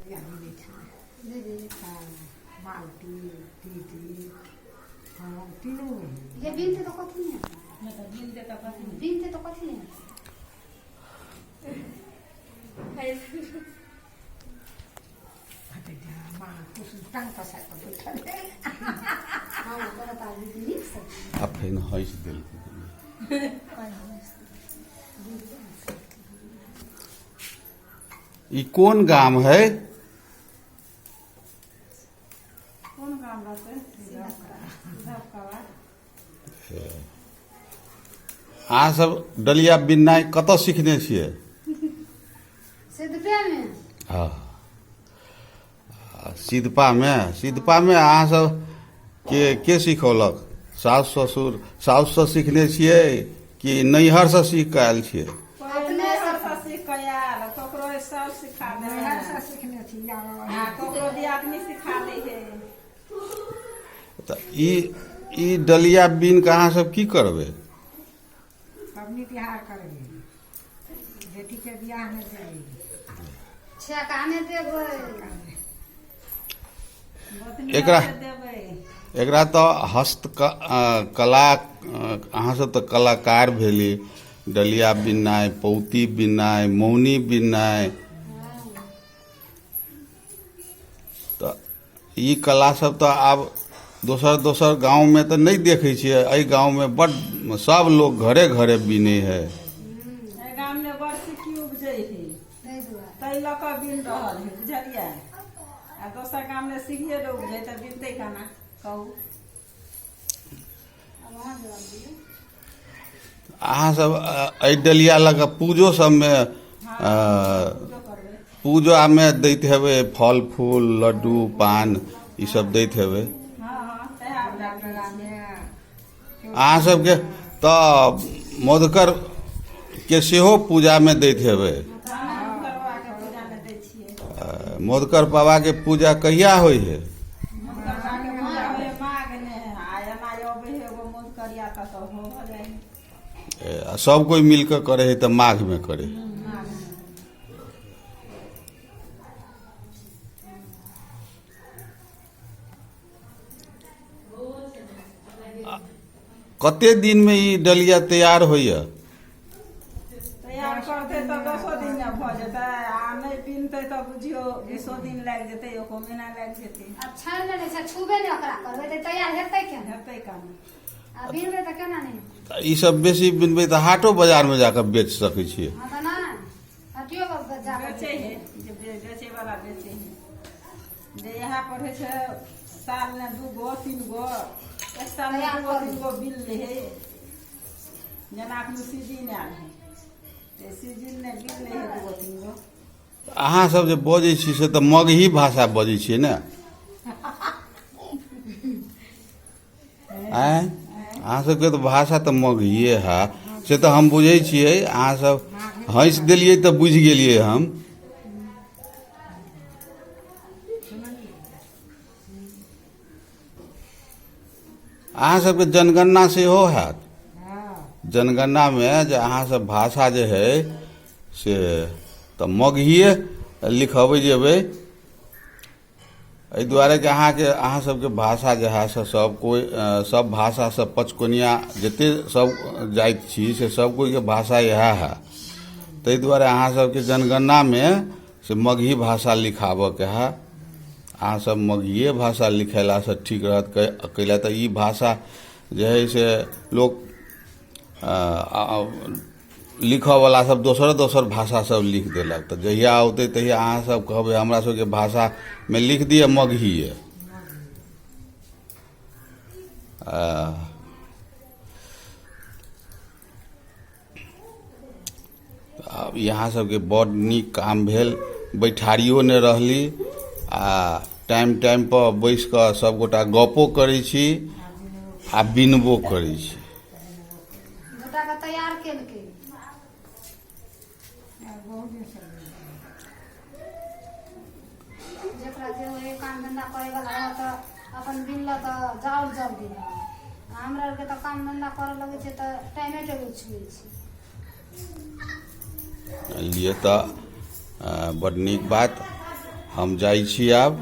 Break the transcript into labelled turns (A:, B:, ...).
A: डलिया बिनै छलै।
B: दीदी।
A: हँ, मालती, दीदी, हम तीनू बहिन।
B: ये बिनते तऽ कथी नहि हेतै?
C: नहि तऽ बिनते तऽ कथी नहि।
B: बिनते तऽ कथी नहि हेतै?
D: आ फेर हँसि देलकै। ई कोन गाम है?
C: कोन गाम रहतै?
D: अहाँ सब डलिया बिननाइ कतऽ सिखने छियै?
B: सिद्धपेमे।
D: हँ, सिद्धपामे। सिद्धपामे अहाँ सब के के सिखौलक? सासु ससुर? सासुसँ सिखने छियै कि नैहरसँ सीख कऽ आयल छियै?
C: नैहरसँ सीख कऽ आयल, ककरो साउस सिखा दै,
A: नैहरसँ सिखने छी।
C: आ ककरो दियादनी सिखा दै है।
D: तऽ ई डलिया बीन कऽ अहाँ सब की करबै?
A: पबनी तिहार करबै, बेटीके बियाहमे देबै।
B: छेकामे देबै।
D: एकरा एकरा तऽ हस्त कला, अहाँ सब तऽ कलाकार भेली। डलिया बिननाइ, पौती बिननाइ, मौनी बिननाइ, तऽ ई कला सब तऽ आब दोसर दोसर गाँवमे तऽ नहि देखै छियै। एहि गाँवमे बड्ड सब लोक घरे घरे बिनै है।
C: एहि गाममे बड़ सिक्की उपजै है,
B: ताहि दुआरे
C: ताहि लऽ कऽ बिन रहल है, बुझलियै? आ दोसर गाममे सिक्किए नहि उपजै तऽ बिनतै केना, कहू?
B: आब अहाँ जवाब दियौ।
D: अहाँ सब एहि डलिया लऽ कऽ पूजो सबमे
C: पूजो करबै।
D: पूजामे दैत हेबै, फल फूल, लड्डू, पान, ई सब दैत हेबै।
C: हँ हँ, सएह
A: मेलामे।
D: अहाँ सबके तऽ मधुकर के सेहो पूजामे दैत हेबै।
C: बाबाके पूजामे दै छियै।
D: मधुकर बाबाके पूजा कहिया होइ है?
C: मधुकर बाबाके पूजा होइ है माघमे, आ एना अबै है एगो मधुकरिया तऽ हो भऽ जाइ है।
D: आ सब कोइ मिल कऽ करै है तऽ माघमे करै है।
C: माघमे।
D: कते दिनमे ई डलिया तैयार होइए?
C: तैयार करतै तऽ 10 दिनमे भऽ जेतै, आ नहि बिनतै तऽ बुझियौ 20 दिन लागि जेतै, एको महीना लागि जेतै।
B: आब छानि लेने छै, छुबे नहि ओकरा करबै तऽ तैयार हेतै केना?
C: हेतै केना?
B: आ बिनबै तऽ केना नहि हेतै?
D: तऽ ई सब बेसी बिनबै तऽ हाटो बाजारमे जाकऽ बेच सकै छियै।
B: हँ, तऽ नहि, हटियो जाकऽ
C: बेचै है जे बेचै वाला बेचै है। जे इएह पर होइ छै, सालमे दू गो तीन गो, एक सालमे
B: तैयार
C: दू गो
B: करू।
C: तीन गो बिल लै है। जेना एखन सीजन आयल है, तऽ सीजनमे बिल लै है दू गो तीन गो।
D: अहाँ सब जे बजै छी से तऽ मगही भाषा बजै छियै ने? आँय, अहाँ सबके तऽ भाषा तऽ मगहिए है, से तऽ हम बुझै छियै। अहाँ सब हँसि देलियै तऽ बुझि गेलियै हम। अहाँ सबके जनगणना सेहो हैत। जनगणनामे जे अहाँ सब भाषा जे है से तऽ मगहिए लिखबै जेबै, एहि दुआरे कि अहाँके अहाँ सबके भाषा जे है से सब कोइ, सब भाषासँ पचकोनिया जते सब जाति छी से सब कोइके भाषा इएह है। ताहि दुआरे अहाँ सबके जनगणनामे से मगही भाषा लिखाबऽके है। अहाँ सब मगहिए भाषा लिखेलासँ ठीक रहत। कैला तऽ ई भाषा जे है से लोक लिखऽवला सब दोसर दोसर भाषा सब लिख देलक, तऽ जहिया औतै तहिया अहाँ सब कहबै हमरा सबके भाषामे लिख दिअ मगहिए। आब यहाँ सबके बड नीक काम भेल। बैठारियो नहि रहली आ टाइम टाइम पर बैस कऽ सबगोटा गपो करै छी आ बिनबो करै छी।
B: गोटाके तैयार केलकै।
A: बहुत दिनसँ।
B: जकरा जे होइ काम धन्धा करैवला रहल तऽ अपन बिनलक तऽ जाउ जल्दी। आ हमरा आरके तऽ काम धन्धा करऽ लगै छै तऽ टाइमे टेबुल छुए छै।
D: लिए तऽ बड नीक बात। हम जाइ छी आब।